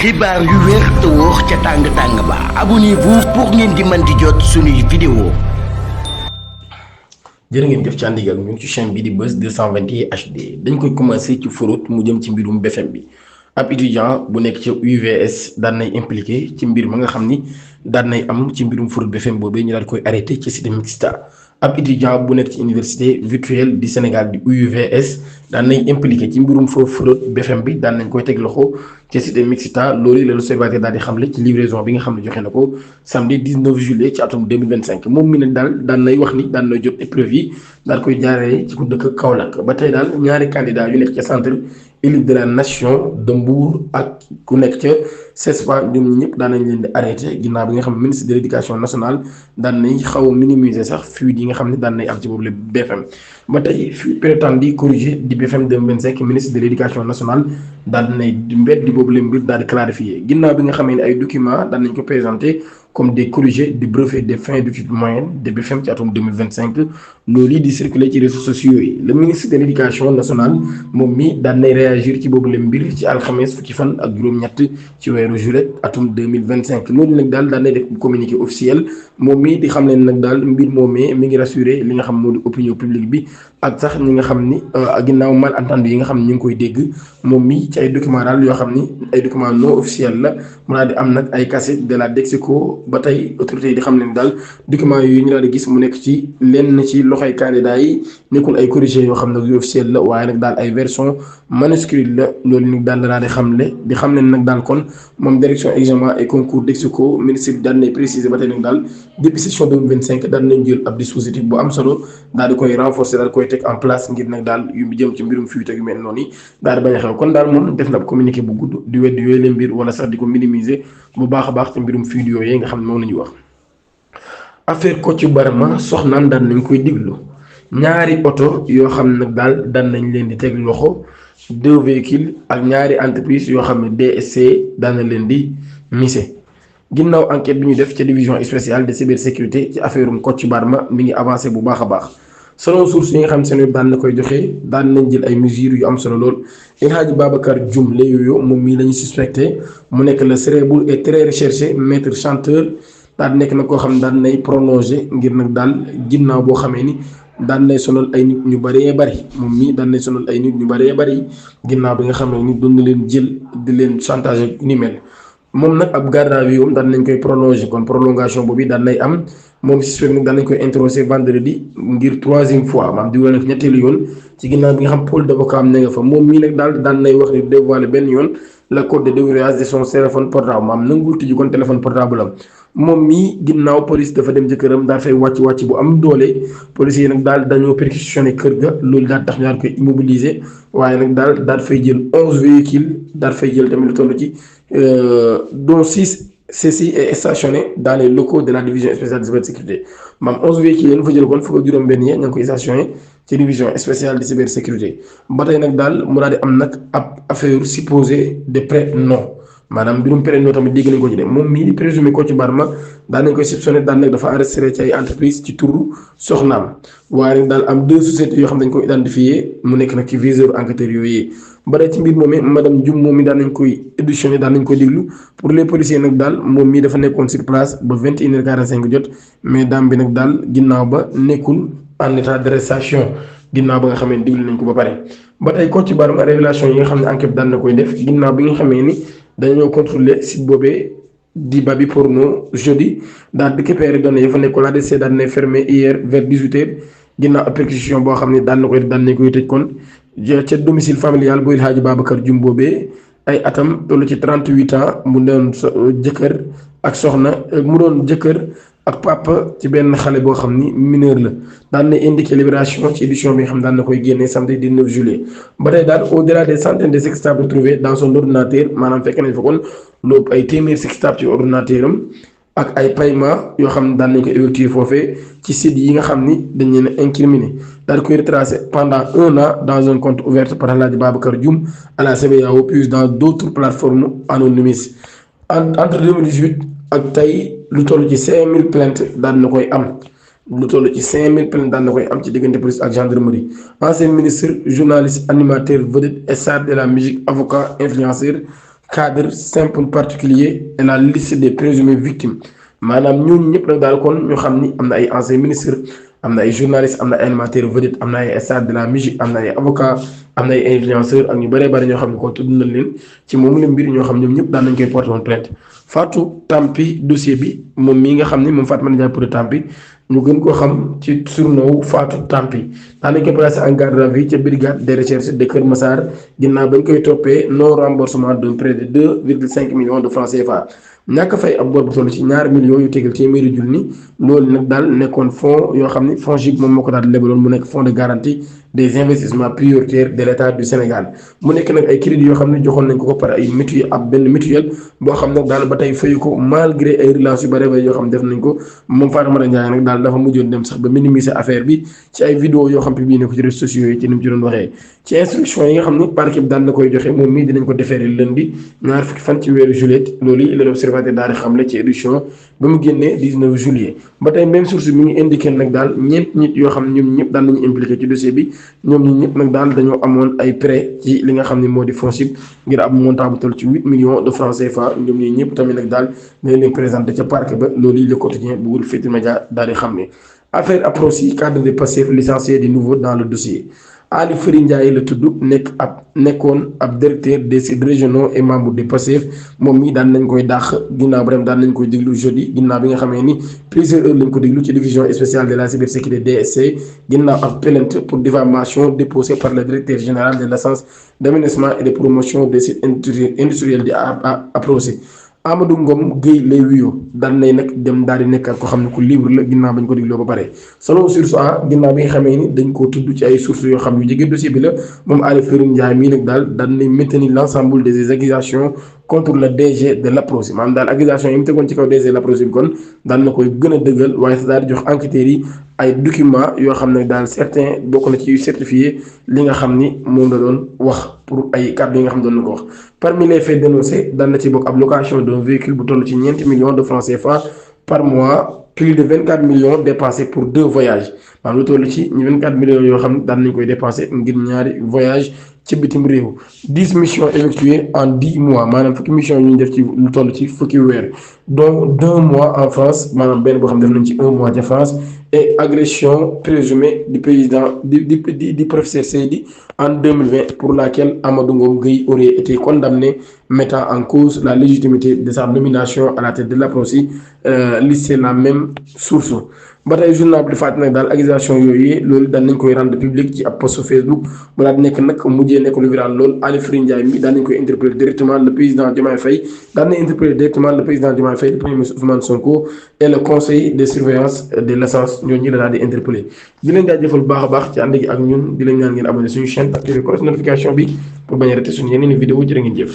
xibaar yu wér te wóor ca tàng-tàng ba abonnez-vous pour ngeen di mën di jot suñuy vidéo. jërë ngeen jëf ci ànd ak ñun ci chaîne bi di Buzz 221 HD dañ koy commencé ci fraude mu jëm ci mbirum BFM bi ab étudiant bu nekk ci UVS daan nay impliqué ci mbir ma nga xam ni daan nay am ci mbirum fraude BFM boobee ñu daal koy arrêté ci cité mixta ab étudiant bu nekk ci université virtuelle du Sénégal di UVS daan nay impliqué ci mbirum fraude BFM bi daan nañ koy teg loxo ci cité mixta loolu la l'Observateur daal di xamle ci livraison bi nga xam ne joxe na ko samedi 19 juillet ci atum 2025 moom mi ne daal daan nay wax ni daan nay jot épreuve yi daal koy jaaree ci ku dëkk Kaolack ba tey daal ñaari candidat yu nekk ca centre élite de la nation de Mbour ak ku nekk ca CESFA ñoom ñëpp daan nañ leen di arrêté ginnaaw bi nga xam ne ministre de l'éducation nationale daan nañ xaw a minimiser sax fuite yi nga xam ne daan nay am ci boobu la BFM ba tey fuite prétendue corrigée di BFM 2025 ministre de l'éducation nationale daan nay mbedd di boobu la mbir daal di clarifié ginnaaw bi nga xamee ne ay documents daan nañ ko présenté comme des corrigés du brevet de fin d'études moyennes de BFM ci atum 2025 loolu yi di circuler ci réseaux sociaux yi le ministre de l'éducation nationale moom mi daan nay réagir ci boobu la mbir ci alxames fukki fan ak juróom-ñett ci weeru juillet atum 2025 loolu nag daal daan nay def communiqué officiel moom mi di xam leen nag daal mbir moomee mi ngi rassuré li nga xam moo di opinion publique bi ak sax ñi nga xam ni ginnaaw malentendu yi nga xam ni ñu ngi koy dégg moom mi ci ay documents daal yoo xam ni ay documents non officiels la mu daal di am nag ay cassette de la Dexeco ba tey autorités yi di xam ne daal documents yooyu ñu daal di gis mu nekk ci lenn ci loxoy candidat yi nekkul ay corrigés yoo xam ne yu officiel la waaye nag daal ay version manuscrite la loolu nag daal la daal di xam ne nag daal kon moom direction examen et concours Dexeco ministre bi daal nay préciser ba tey nag daal depuis session 2025 daal nañ jël ab dispositif bu am solo daal di koy renforcer daal di koy teg en place ngir nag daal yu jëm ci mbirum fuite yu mel noonu daal di bañ a xew kon daal moom def na communiqué bu gudd di weddi yooyu leen mbir wala sax di ko minimiser bu baax a baax ci mbirum fuite yooyu nga xam ne moom la ñuy wax. affaire Kocc Barma soxnaam daan nañ koy diglu ñaari oto yoo xam ne nag daal daan nañ leen di teg loxo 2 véhicules ak ñaari entreprise yoo xam ne DSC daan na leen di mise ginnaaw enquête bi ñu def ca division spéciale de cybersécurité ci affaire Kocc Barma mi ngi avancé bu baax a baax. selon source yi nga xam seen daan na koy joxe daan nañ jël ay mesures yu am solo lool El Hadji Babacar Dioum la yooyu moom mii la ñu suspecté mu nekk le célèbre et très recherché maître chanteur daal nekk na koo xam ne daan nay prolongé ngir nag daal ginnaaw boo xamee ni daan nay sonal ay nit ñu bëree bëri moom mii daan nay sonal ay nit ñu bëree bëri ginnaaw bi nga xam ne ni doon na leen jël di leen chantage ak ni mel moom nag ab garde à vue am daan nañ koy prolongé kon prolongation boobu daan nay am. moom suspect nag daan nañ koy interroger vendredi ngir 3e fois maam di wane nag ñetteelu yoon ci ginnaaw bi nga xam pôle d'avocat am ne nga fa moom mii nag daal daan nay wax ni dévoilé benn yoon la code de déverrouillage de son téléphone portable maam nanguwul tijji kon téléphone portable am moom mii ginnaaw police dafa dem jëkkëram daal fay wàcc bu am doole police yi nag daal dañoo perquisitionné kër ga loolu daal tax ñu daal koy immobiliser waaye nag daal fay jël 11 véhicules daal fay jël tamit lu toll ci dont 6. ceci est stationné dans les locaux de la division spéciale de cybersécurité maam 11 véhicules yéen fa jël kon fukk ak juróom-benn yi nga koy stationné ci division spéciale de cybersécurité ba tey nag daal mu daal di am nag ab affaire supposée de prête-nom maanaam mbirum prête-nom tamit dégg nañ ko ci de moom mii di présumé Kocc Barma daan nañ koy soupçonné daal nag dafa enregistré ci ay entreprise ci turu soxnaam waaye nag daal am 2 sociétés yoo xam ne dañ ko identifié mu nekk nag ci viseur enquêteurs yooyu ba tey ci mbir moom madame Dioum moom mi daan nañ koy auditionné daan nañ koy déglu pour les policiers nag daal moom mii dafa nekkoon sur place ba 21h45 jot mais daam bi nag daal ginnaaw ba nekkul en état d'arrestation ginnaaw ba nga xamee ne déglu nañ ko ba pare. ba tey Kocc Barma révélation yi nga xam ne enquête daan na koy def ginnaaw bi nga xamee ni dañoo contrôler site boobee di Babi Porno jeudi daal di récupérer données yi fa nekkoon la ADC daan na fermé hier vers 18h ginnaaw ab perquisition boo xam ne daan nañ koy tëj kon. ca domicile familial bu El Hadji Babacar Dioum boobee ay atam toll ci 38 ans mu doon jëkkër ak soxna mu doon jëkkër ak papa ci benn xale boo xam ni mineur la daan na indiqué libération ci édition bi nga xam daan na koy génnee samedi 19 juillet ba tey daal au delà des centaines de sextapes retrouvés dans son ordinateur maanaam fekk nañ fa kon lu ay téeméer sextapes ci ordinateur am ak ay paiement yoo xam ne daan nañ ko effectuer foofee ci site yi nga xam ni dañ leen a incriminé daal koy retracé pendant 1 an dans un compte ouvert par El Hadji Babacar Dioum à la CBAO puis dans d'autres plateformes anonymes entre 2018 ak tey lu toll ci 5000 plaintes daan na koy am lu toll ci 5000 plaintes daan na koy am ci diggante police ak gendarmerie ancien ministre journaliste animateur vedette star de la musique avocat influenceur cadre simple particulier et la liste des présumées victimes maanaam ñooñu ñëpp nag daal kon ñu xam ni am na ay anciens ministres am na ay journalistes am na ay animateurs vedettes am na ay stars de la musique am na ay avocats am na ay influenceurs ak ñu bëree bëri ñoo xam ne kon tudd nañ leen ci moomu la mbir ñoo xam ñoom ñëpp daan nañ koy porté woon plainte Fatou Tampi dossier bi moom mii nga xam ni moom Fatma Ndiaye pour Tampi ñu gën koo xam ci surnom Fatou Tampi daan nañ koy placé en garde à vue ca brigade des recherches de Kër Massar ginnaaw bañ koy toppee non remboursement de près de 2,5 millions de francs CFA. ñàkk fay ab bor bu toll ci ñaari millions yu tegal téeméeri junni loolu nag daal nekkoon fonds yoo xam ni FONGIP moom moo ko daal lebaloon mu nekk fonds de garantie des investissements prioritaires de l' état du Sénégal mu nekk nag ay crédits yoo xam ne joxoon nañ ko par ay mutuelle ab benn mutuelle boo xam nag daal ba tey fayu ko malgré ay relations yu bëri yoo xam def nañ ko moom Fatoumata Ndiaye nag daal dafa mujjoon dem sax ba minimiser affaire bi ci ay vidéo yoo xam publié ko ci réseaux sociaux yi ci ni mu ci doon waxee ci instruction yi nga xam ne parquet bi daal na koy joxe moom mii dinañ ko defeere lundi ñaar fukki fan ci weeru juillet loolu yi l'Observateur daal di xamle ci édition ba mu génnee 19 juillet ba tey même source mi ngi indiqué nag daal ñeent nit yoo xam ne ñoom ñëpp daal nañu impliqué ci dossier bi ñoom ñi ñëpp nag daal dañoo amoon ay prêt ci li nga xam ne moo di FONGIP ngir ab montant bu toll ci 8 millions de francs CFA ñoom ñi ñëpp tamit nag daal dañ leen présenté ca parquet ba loolu yi le quotidien bu Groupe Futurs Médias daal di xam ne affaire Aprosy cadre de Pastef licencié de nouveau dans le dossier Ali Fary Ndiaye la tudd nekkoon ab directeur des sites régionaux et membre de Pastef moom mii daan nañ koy dàq ginnaaw ba dem daan nañ koy déglu jeudi ginnaaw bi nga xamee ni plusieurs heures lañ ko déglu ci division spéciale de la cybersécurité DSC ginnaaw ab plainte pour diffamation déposée par le directeur général de l'agence d'aménagement et de promotion des sites industriels di Aprosy Amadou Ngom Guèye lay wuyoo daan nay nag dem daal di nekk ko xam ne ku libre la ginnaaw bañ ko dégloo ba pare selon source a ginnaaw bi nga xamee ni dañ koo tudd ci ay sources yoo xam yu jege dossier bi la moom Ali Fary Ndiaye mii nag daal daan nay maintenir l'ensemble des accusations contre le DG de l'Aprosy maanaam daal accusation yi mu tegoon ci kaw DG de l'Aprosy bi kon daan na koy gën a dëggal waaye sa daal di jox enquêteurs yi ay documents yoo xam ne daal certains bokk na ci certifié li nga xam ni moom la doon wax pour ay kàddu yi nga xam ne doon na ko wax parmi les faits dénoncés daan na ci bokk ab location d'un véhicule bu toll ci ñeenti millions de francs CFA par mois plus de 24 millions dépensés pour 2 voyages maanaam lu toll ci 24 millions yoo xam ne daan nañ koy dépensé ngir ñaari voyage ci bitim réew 10 missions effectuées en 10 mois maanaam fukki mission yu ñu def ci lu toll ci fukki weer dont 2 mois en France maanaam benn boo xam ne def nañ ci 1 mois ca France et agression présumée du président du professeur Seydi en 2020 pour laquelle Amadou Ngom Guèye aurait été condamné mettant en cause la légitimité de sa nomination à la tête de l'Aprosy listé la même source ba tey journal bi di fàttali nag daal accusation yooyu loolu daan nañ koy rendre public ci ab post Facebook mu daal di nekk nag mujjee nekk lu viral lool Ali Fary Ndiaye mi daan nañ koy interpeller directement le président Diomaye Faye daan nañ interpeller directement le président Diomaye Faye le premier ministre Ousmane Sonko et le conseil de surveillance de l'agence ñooñu la daal di interpeller di leen jaajëfal bu baax a baax ci ànd gi ak ñun di leen ñaan ngeen abonné suñu chaîne activer cloche notification bi pour bañ a rater suñu yeneen vidéo jërë ngeen jëf